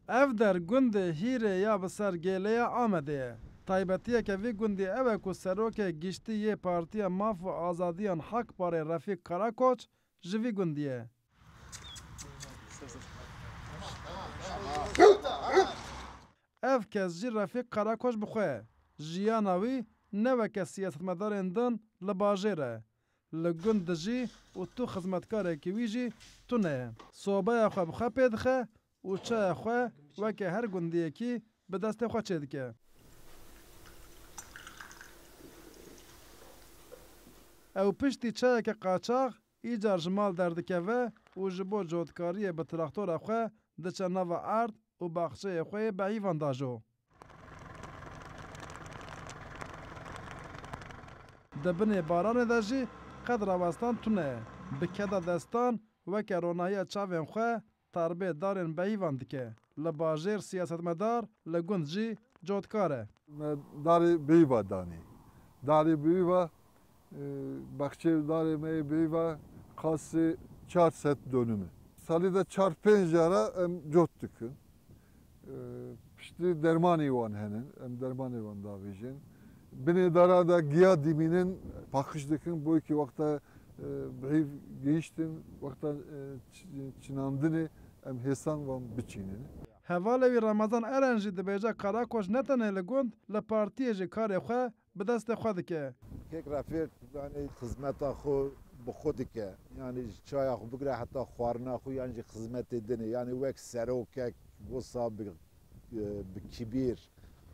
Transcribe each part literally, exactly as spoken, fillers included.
Ev der gundê Hîrê ya bi ser gêleya Amedê ye. Taybetiyeke vî gundî ew e ku serokê giştî yê Partiya Maf û Azadiyan Hak Parê Refîk Karakoç ji vî gundî ye. Ev kes jî Refîk Karakoç bi xwe ye. Jiyana wî ne weke siyasetmedarên din li bajêr e. Li gund dijî û tu xizmetkarekî wî jî tune ye. Sobeya xwe bi xwe pê dixe û çaya xwe weke her gundiyekî bi destê xwe çêdike. Ew piştî çayeke qaçax îcar ji mal derdikeve û ji bo cotkariyê bi traktora xwe diçe nava erd û baxçeyê xwe yê behîvan dajo. Di binê baranê de jî qet rawestan tune ye. Bi keda destan weke ronahiya çavên xwe tarbê darên behîvan dike. Li bajêr siyasetmedar, li gund jî cotkar e. Me darê bêva danî. Darê bêva, e, baxçeyê darê me yê bêva qasê çar sed dönüm e. Salê de çar pênc cara em cot dikin. E, piştî dermanê wan hene, em dermanê wan davêjin. Binê dara de giya dimînin, paqij dikin, bo ki wexta, e, bihîv gihiştin, wexta, e, ç-, çinandinê em hêsan wan biçînin. Hevalê wî Ramazan Eren jî dibêje Karakoç ne tenê li gund, li partiyê jî karê xwe bi destê xwe dike. Kek Refîq, yanî xizmeta xwe bi xwe dike. Yanî ji çaya xwe bigire heta xwarina xwe yan jî xizmetê dinê. Yanî wek serokek wisa bi, bi kibîr,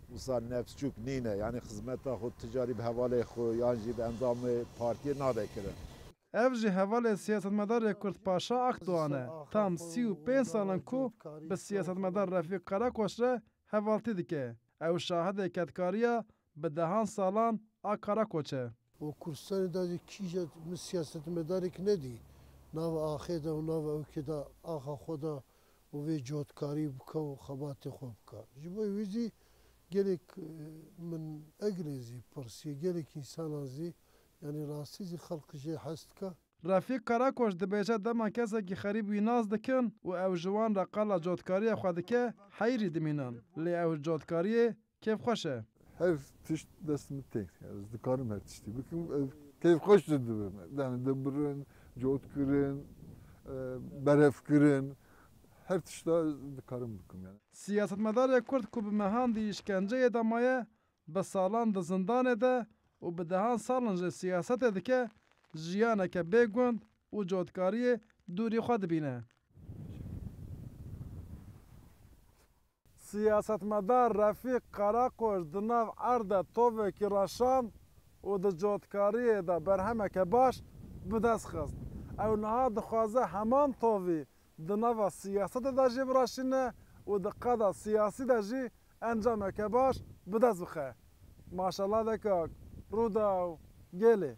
wisa nefsçûk nîne. Yanî xizmeta xwe ti carî bi hevalê xwe yan jî bi endamê partiyê nade kirin. Ev jî hevalê siyasetmedarê Kurd Paşa Akdoğan e. Tam sî û pênc sal in ku bi siyasetmedar Refîk Karakoç re hevaltî dike. Ew şahidê kedkariya bi dehan salan a Karakoç e. Û Kurdistanê de jî kîje min siyasetmedarek nedî nava axê de û nava ewkê de axa xwe de û vê cotkarî bike û xebatê xwe bike. Ji bo wî jî gelek, e, min eglê zî pirsiye, gelek însanan zî, yanî rastî zî xelk jê hez dike. Refîk Karakoç dibêje dema kesekî xerîb wî nas dikin û ew ji wan re qala cotkariyê xwe dike, heyrî dimînin. Lê ew cotkariyê kêfxweş e. Her tişt dest min tê. Yani ez dikarim her tiştî bikim. Ez kêfxweş de dibim. Yani dibirin, cotkirin, e, berevkirin, her tişta ez dikarim bikim yani. Siyasetmedarê Kurd ku bi mehan di îşkenceyê de maye, bi salan di zindanê de û bi dehan sal in jî siyasetê dike, jiyaneke bê gund û cotkariyê dûrî xwe dibîne. Siyasetmedar Refîk Karakoç di nav erd de tovekî reşand û di cotkariyê de berhemeke baş bi dest xist. Ew niha dixwaze heman tovî di nava siyasetê de jî bireşîne û di qada siyasî de jî encameke baş bi dest bixe. Maşallah de kak, Rûdaw, gelê.